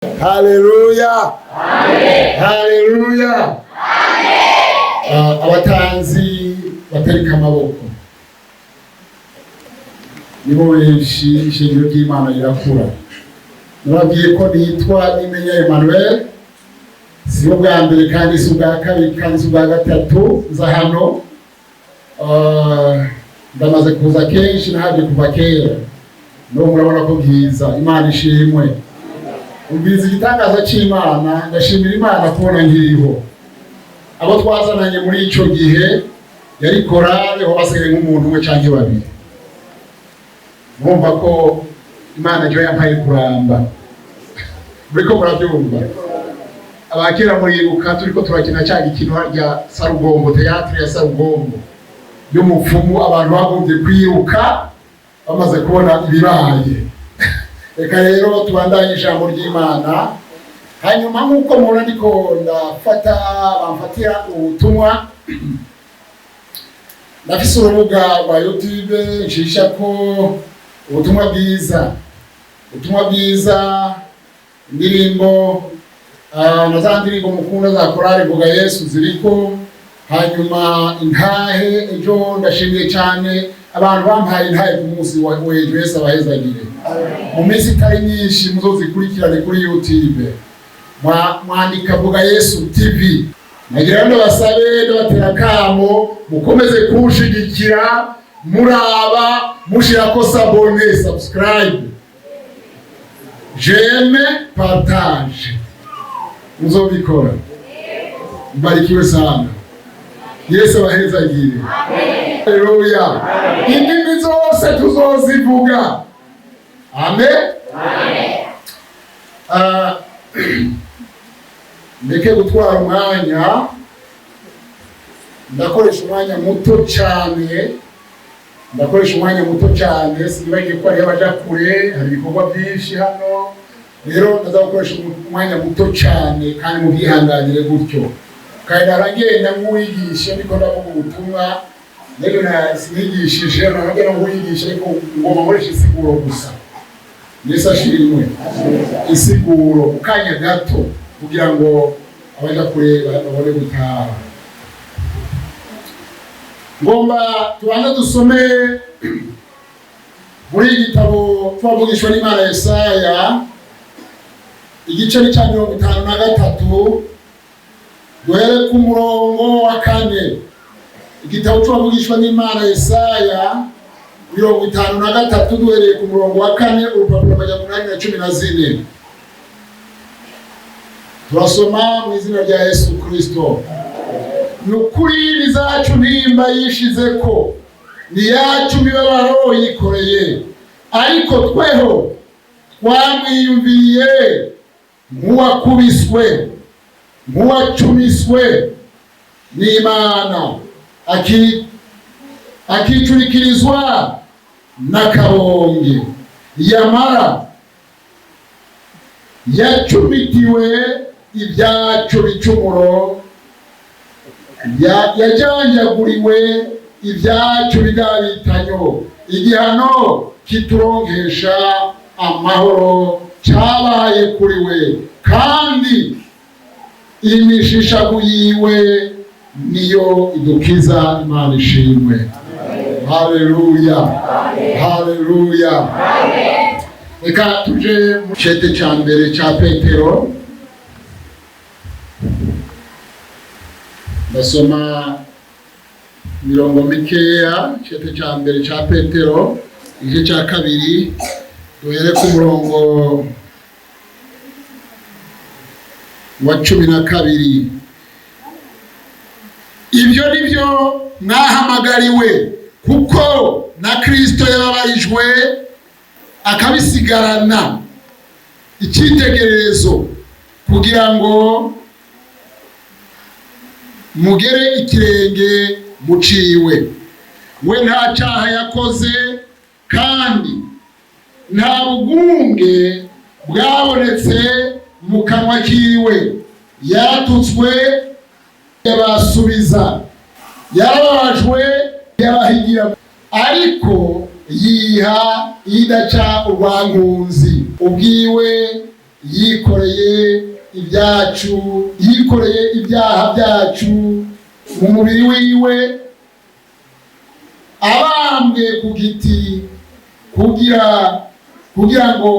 Haleluya, haleluya. Abatanzi batereka amaboko nibo benshi. Ishengero ry'Imana rirakura. Nababwiye ko nitwa Nimenya Emmanuel. Si ubwa mbere kandi si ubwa kabiri kandi si ubwa gatatu nza hano. Ndamaze kuza kenshi, nahaje kuva kera. N'ubu murabona ko bwiza. Imana ishimwe. Ubwiza igitangaza cy'Imana. Ndashimira Imana kubona nkiriho. Abo twazananye muri ico gihe yari korale, ho basigaye nk'umuntu umwe canke babiri. Murumva ko Imana ryo yampaye kuramba. Muriko murabyumva, abakera muribuka turiko turakina cya gikino harya Sarugombo, théâtre ya Sarugombo y'umupfumu. Abantu bagombye kwiruka bamaze kubona ibibaye. Reka rero tubandanye ijambo ry'Imana. Hanyuma nk'uko mubona, ndiko ndafata, bamfatira ubutumwa. Ndafise urubuga rwa YouTube nshisha ko ubutumwa bwiza, ubutumwa bwiza, indirimbo, na za ndirimbo mukunda za korale Vuga Yesu ziriko. Hanyuma intahe ejo, ndashimiye cyane abantu bampaye intahe ku munsi wa w'ejo. Yesu abahezagire. Mu minsi itari myinshi muzozikurikirane kuri YouTube. Mwandika Vuga Yesu TV. Nagira ngo basabe, ndabatera akamo, mukomeze kunshigikira, muraba, mushirako s'abonner, subscribe, j'aime, partage. Muzobikora. Mbarikiwe sana. Yesu abahezagire. Haleluya. Indimi zose tuzozivuga. Amen. Ndeke gutwara umwanya, ndakoresha umwanya muto cyane, ndakoresha umwanya muto cyane. Sinibagiye ko hariho abaja kure, hari ibikorwa byinshi hano. Rero ndaza gukoresha umwanya muto cyane kandi mubyihanganire gutyo. Kandi naragenda nk'uwigisha, ndiko ndavuga ubutumwa. Rero na sinigishije, naragenda nk'uwigisha, ariko ngomba nkoresha insiguro gusa. Yesu ashimwe. Insiguro mu kanya gato kugira ngo abaja kure babone gutaha. Ngomba tubanze dusome muri iki gitabo twavugishwa n'Imana Yesaya, igice ni cya 53, duhere ku murongo wa 4. Igitabo cy'uwavugishwa n'Imana Yesaya 53, duhereye ku murongo wa 4, urupapuro 814. Turasoma mu izina rya Yesu Kristo. Ni ukuri ni zacu ntimba yishize ko, ni yacu mibabaro yikoreye, ariko tweho twamwiyumviriye nk'uwakubiswe, nk'uwacumiswe n'Imana, akicurikirizwa n'akabonge. Yamara yacumitiwe ibyacu bicumuro, yajanjaguriwe ibyacu bigabitanyo. Igihano kituronkesha amahoro cyabaye kuri we, kandi imishishagu yiwe niyo idukiza. Imana ishimwe. Haleluya, haleluya. Reka tuje mu cete cya mbere cya Petero. Ndasoma mirongo mikeya. Cete cya mbere cya Petero, igice cya 2, duhere ku murongo wa 12. Ibyo ni byo mwahamagariwe, kuko na Kristo yababarijwe akabisigarana icyitegererezo, kugira ngo mugere ikirenge muciwe. We nta cyaha yakoze, kandi nta bugunge bwabonetse mu kanwa kiwe. Yaratutswe, yabasubiza, yarababajwe, yabahigira, ariko yiha idaca urwankunzi ubwiwe. Yikoreye ibyacu, yikoreye ibyaha byacu mu mubiri wiwe, abambwe ku giti, kugira ngo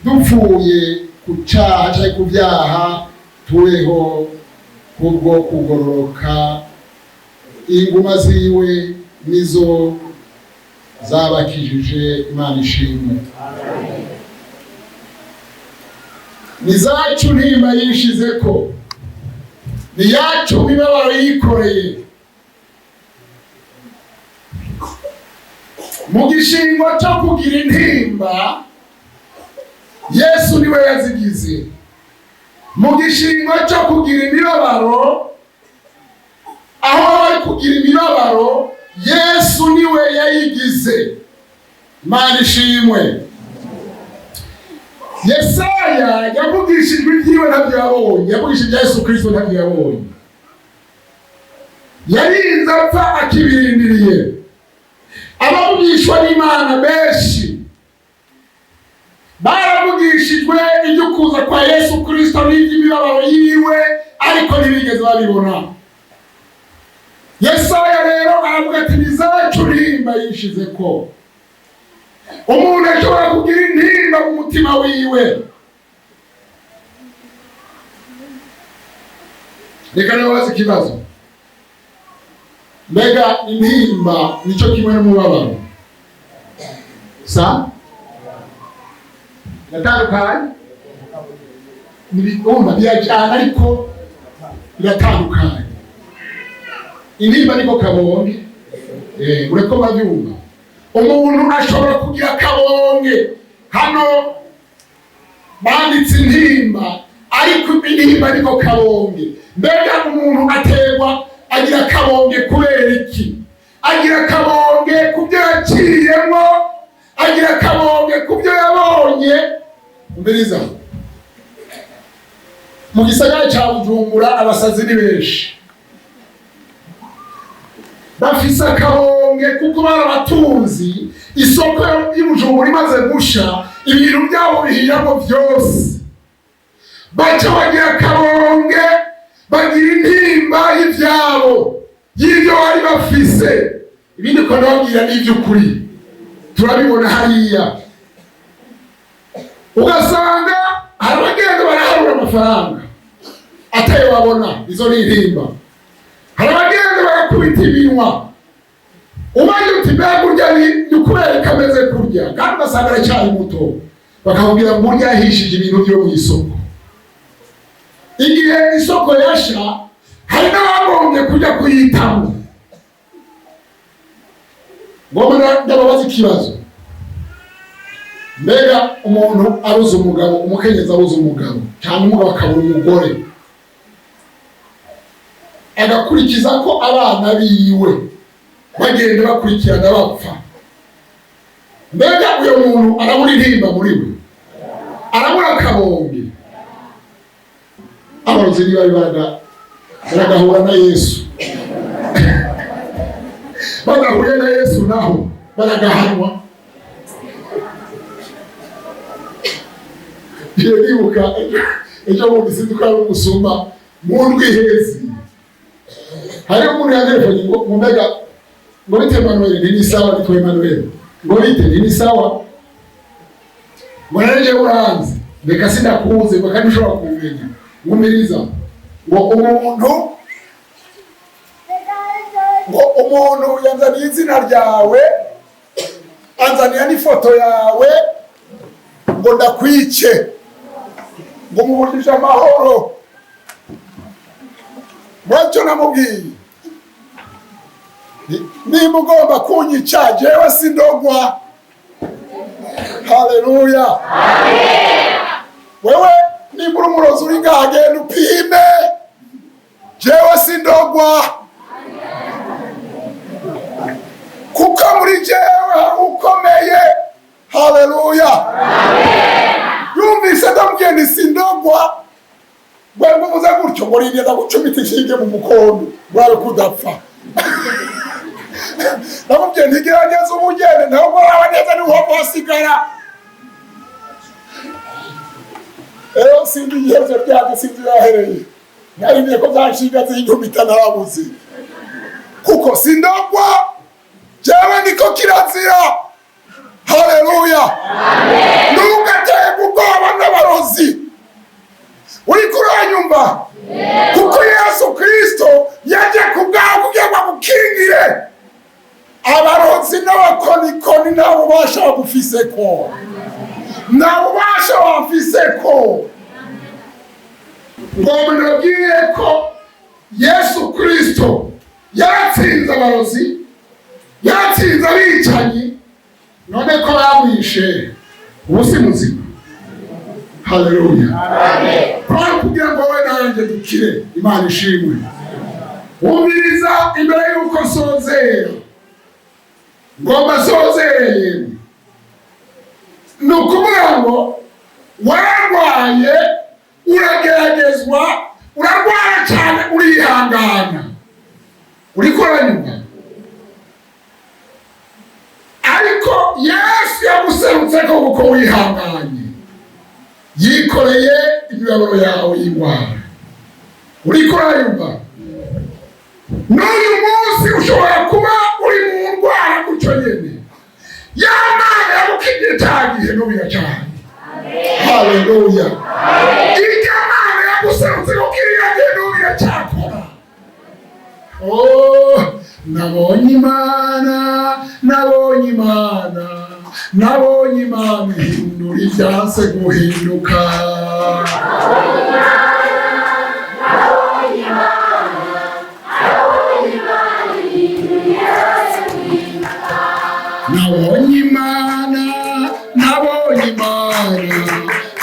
dupfuye ku cyaha cyangwa ku byaha, tubeho kubwo kugororoka. Inguma ziwe nizo zabakijije. Imana ishimwe. Ni zacu ntimba yishize ko, ni yacu mibabaro yikoreye. Mu gishingo cyo kugira intimba, Yesu niwe yazigize. Mu gishingo cyo kugira imibabaro, aho bari kugira imibabaro, Yesu niwe yayigize. Imana ishimwe. Yesaya yavugishijwe ibyiwe ntabyo yabonye, yavugishije ibya Yesu Kristo ntabyo yabonye, yarinze apfa akibirindiriye. Abavugishwa n'Imana benshi baravugishijwe iby'ukuza kwa Yesu Kristo n'iby'imibabaro yiwe, ariko ntibigeze babibona. Yesaya rero aravuga ati: "Nizacu ntimba yishize ko." Umuntu ashobora kugira intimba mu mutima wiwe. Reka nababaze ikibazo: mbega intimba nicyo kimwe n'umubabaro? Sa biratandukanye, urumva birajyana ariko biratandukanye. Intimba niko kabonge, ureko babyumva. Umuntu ashobora kugira akabonge. Hano banditse intimba, ariko intimba niko kabonge. Mbega umuntu aterwa, agira akabonge kubera iki? Agira akabonge ku byo yaciyemo, agira akabonge ku byo yabonye. Umviriza, mu gisagara cya Bujumbura abasazi ni benshi, bafise akabonge kuko bari abatunzi. Isoko y'Ibujumbura imaze gusha, ibintu byabo bihiramo byose, baca bagira akabonge, bagira intimba y'ibyabo, y'ibyo bari bafise. Ibindi ko ndababwira n'iby'ukuri, turabibona hariya. Ugasanga hari abagenda baraharura amafaranga atayo babona, izo ni intimba. Hari abagenda barakubita ibinwa, ubaye uti: "Mbega urya ni ukubera ko ameze kurya?" Kandi ugasanga aracyari muto, bakakubwira ngo urya yahishije ibintu byo mu isoko. Igihe isoko yasha, hari n'abagombye kujya kuyitamo. Ngomba ndababaza ikibazo: mbega umuntu abuze umugabo, umukenyezi abuze umugabo, cyangwa umugabo akabura umugore, agakurikiza ko abana biwe bagenda bakurikirana bapfa, mbega uyo muntu arabura intimba muri we? Arabura akabonge? Abarozi niba baragahura na Yesu, badahuye na Yesu naho baragahanwa. Ngiye nibuka ejo bundi, sinzi ko ari umusuma, mu ndwi iheze hariho umuntu yantelefone ngo mbega ngo bite Emmanuel, nti ni sawa, nitwa Emmanuel, ngo bite, nti ni sawa, ngo naje uranzi, reka sindakuze, ngo kandi ushobora kumenya, ngumiriza, ngo umuntu yanzaniye izina ryawe, anzaniye n'ifoto yawe, ngo ndakwice, ngo mubujije amahoro. Mwacyo namubwiye: "Nimba ugomba kunyica, jewe sindogwa." Haleluya! Wewe nimba uri umurozi uri ngaha, genda upime, jewe sindogwa, kuko muri jewe hari ukomeye. Haleluya! Yumvise ndamubwiye nti sindogwa, ngo nguvuze gutyo, ngo rindira gucumita inshinge mu mukondo urabe kudapfa. Namubwiye nti gerageza ubugende, ntabwo uraba neza, niho hasigara. Rero sinzi iherezo ryabyo, sinzi yahereye, narindiriye ko byanshinga zinkubita, narabuze, kuko sindogwa jewe, niko kirazira. Haleluya! Ntugaterwe ubwoba n'abarozi, uriko uranyumva? Kuko Yesu Kristo yaje ku bwawe kugira ngo agukingire abarozi n'abakonikoni. Nta bubasha bagufiseko, nta bubasha bafiseko. Ngo ndabwiye ko Yesu Kristo yaratsinze abarozi, yaratsinze abicanyi. None ko bamwishe, ubu si muzima? Haleluya! Kwari kugira ngo wowe nanjye dukire. Imana ishimwe. Wumviriza, imbere y'uko nsozera, ngomba nsozere yemwe. Ni ukuvuga ngo wararwaye, urageragezwa, urarwara cyane, urihangana, uriko uranyumva? Ariko Yesu yaguserutse ko kuko wihanganye, yikoreye imibabaro yawe y'indwara. Uriko urayumva? N'uyu munsi ushobora kuba uri mu ndwara gutyo nyene. Ya Mana yagukingiye cya gihe, n'ubu iracyahari. Haleluya! Irya Mana yaguserutse ko kiriya gihe, n'ubu iracyakora. Oh, nabonye Imana, nabonye Imana, nabonye Imana ihindura ibyanse guhinduka. Nabonye Imana, nabonye Imana,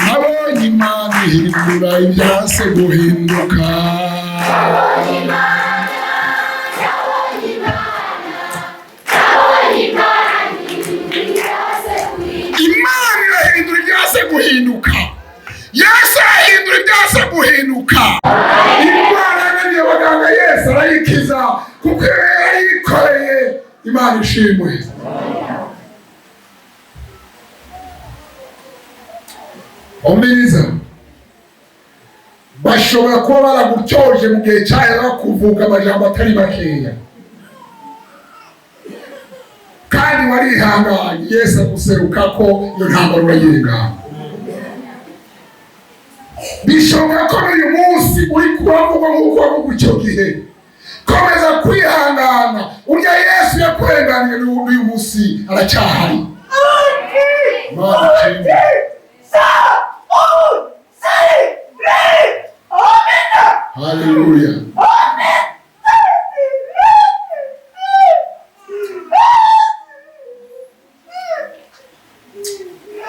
nabonye Imana ihindura ibyanse guhinduka. Imana irahindura ibyanse guhinduka. Yesu arahindura ibyanse guhinduka. Indwara yananiye abaganga, Yesu arayikiza, kuko yarayikoreye. Imana ishimwe. Umviriza, bashobora kuba baragutyoje mu gihe cyahera, bakuvuga amajambo atari makeya, kandi warihanganye, Yesu aguseruka ko iyo ntambara urayirengana. Bishoboka ko n'uyu munsi uri kuravugwa nk'uko wavuga icyo gihe. Komeza kwihangana. Urya Yesu yakurenganiye n'uyu munsi aracyahari. Imana ishimwe. Haleluya!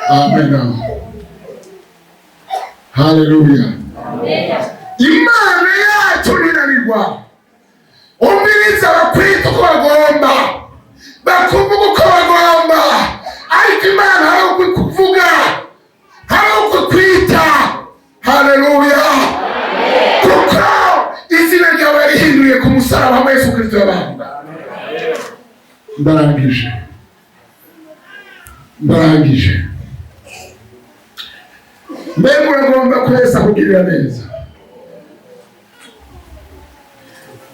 Amen. Haleluya! Imana yacu ntinanirwa. Umviriza, bakwita uko bagomba, bakuvuga uko bagomba, ariko Imana hari uko ikuvuga, hari uko ikwita. Haleluya! Kuko izina ryawe yarihinduye ku musaraba wa Yesu Kristo yabambwa. Ndarangije, ndarangije. Mbega uragomba ko Yesu akugirira neza?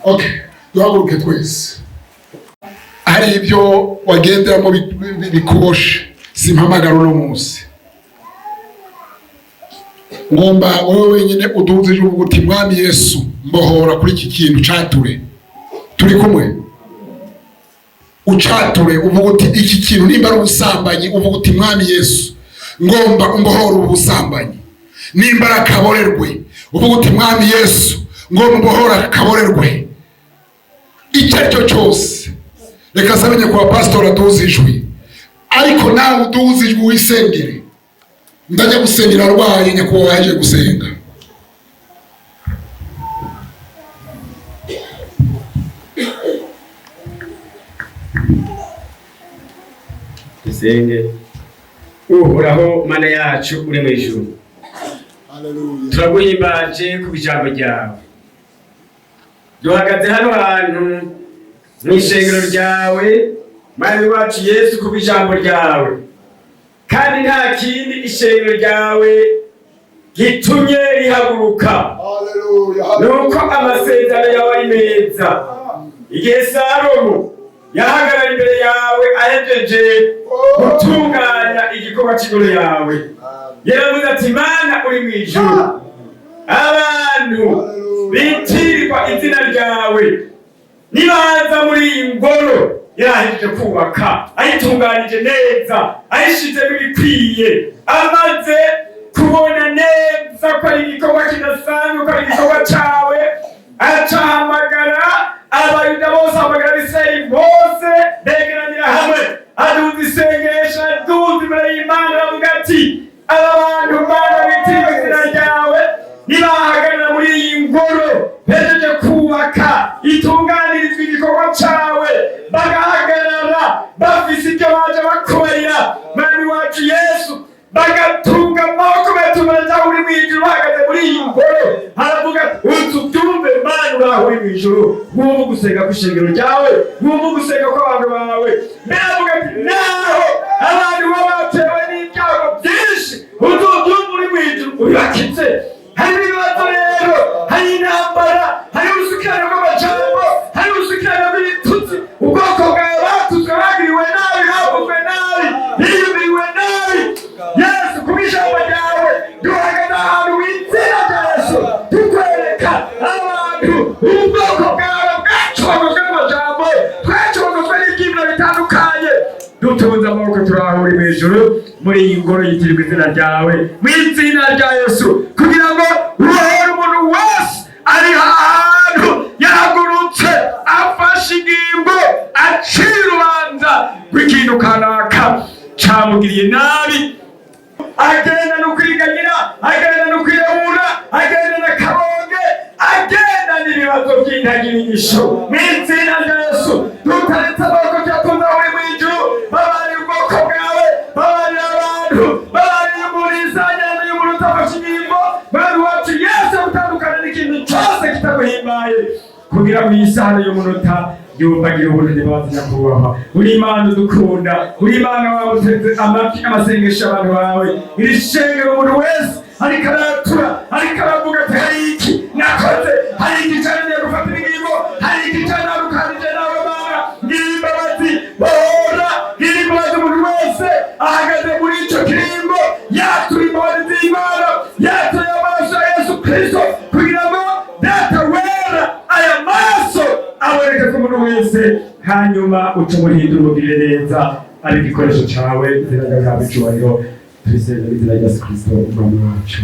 Okay, duhaguruke twese. Hari ibyo wagenderamo bikuboshe, simpamagara uno munsi. Ngomba wowe wenyine uduze ijwi uvuga uti: "Mwami Yesu, mbohora kuri iki kintu." Cature, turi kumwe. Ucature uvuga uti iki kintu, nimba ari ubusambanyi, uvuga uti: "Mwami Yesu, ngomba umbohora ubu busambanyi." Nimba ari akaborerwe, uvuga uti: "Mwami Yesu, ngomba umbohora akaborerwe." Icyo ari cyo cyose, reka sabe nyakubahwa pasitori aduze ijwi, ariko nawe uduze ijwi wisengere. Ndajya gusengera arwaye, nyakubahwa yaje gusenga. Dusenge. Uhoraho Mana yacu uri mu ijuru, Haleluya. turaguhimbaje ku ijambo ryawe. Duhagaze hano hantu mu ishengero ryawe, Mwami wacu Yesu, ku ijambo ryawe, kandi nta kindi ishengero ryawe Gitumye rihaguruka Haleluya. Nuko amasezerano yawe ari meza. Igihe Salomo yahagarara imbere yawe ahejeje gutunganya igikorwa cy'ingoro yawe, yaravuze ati: "Mana uri mu ijuru, abantu bitirirwa izina ryawe nibaza muri iyi ngoro yarahejeje kubaka, ayitunganije neza, ayishizemo ibikwiye, amaze kubona neza ko ari igikorwa kidasanzwe, ko ari igikorwa cawe, acahamagara Abayuda bose, ahamagara Abisirayeli bose, begeranira hamwe, aduza isengesho, aduza imbere y'Imana, aravuga ati: 'Aba bantu, Mana, bitirirwa izina ryawe, nibahagarara muri iyi ngoro bejeje kubaka itunganirizwa igikorwa cawe, bagahagarara bafise ibyo baje bakorera Mwami wacu Yesu, bagatunga amaboko bayatunganiriza aho uri mu ijuru, bahagaze muri iyi ngoro,' haravuga utu: 'Byumve, Mana uri aho uri mu ijuru, wumva ugusenga kw'ishengero ryawe, wumva ugusenga kw'abantu bawe.' Mbere avuga ati: 'Naho abantu baba batewe n'ibyago byinshi, uzobyumva uri mu ijuru ubibakize.' Hari ibibazo rero, hari intambara, hari urusukirane rw'amajambo, hari urusukirane rw'ibitutsi, ubwoko bwawe batutswe, bagiriwe nabi, bavuzwe nabi, biyumviriwe nabi. Yesu, kuba ijambo ryawe, duhagaze ahantu mu izina rya Yesu, tukwereka abantu ubwoko bwawe bwacogozwe n'amajambo, twacogozwe n'ibyimiro bitandukanye. Dutunze amaboko turahuri mu ijuru muri iyi ngoro yitirirwa izina ryawe, mu izina rya Yesu, kugira ngo ubohore umuntu wese ari ahantu yahagurutse afashe ingingo, acira urubanza rw'ikintu kanaka camugiriye nabi, agenda no kwiganyira, agenda no kwirabura, agenda na kabonge, agenda n'ibibazo by'intagira inyishu. Mu izina rya Yesu, dutaretse amaboko tuyatunze aho uri mu ijuru, babariye ubwoko bwawe, babariye abantu, babariye umuntu isanyana y'umuntu utafashe ingingo, Mwami wacu Yesu, gutandukana n'ikintu cyose kitaguhimbaye, kugira ngo iyi sahani y'umunota yumvagira ubuntu n'imbabazi. Nyakubahwa, uri Imana udukunda, uri Imana wawe uteze amatwi amasengesho y'abantu bawe. Iri shengero, umuntu wese ariko aratura, ariko aravuga ati: 'Hari iki nakoze, hari iki cananiye gufata ingingo, hari iki canarukanije nawe. Mana, ngira imbabazi, bohora, ngira imbabazi.' Umuntu wese ahagaze muri ico kiringo yatura imbabazi z'Imana, yatuye amaraso ya Yesu Kristo, kugira ngo Data wera aya maso aboneke ku muntu wese, hanyuma uce umuhindura, umugirire neza, ari igikoresho cawe. Izina ryawe rihabwe icubahiro. Tubisenge mu izina rya Yesu Kristo, Umwami wacu.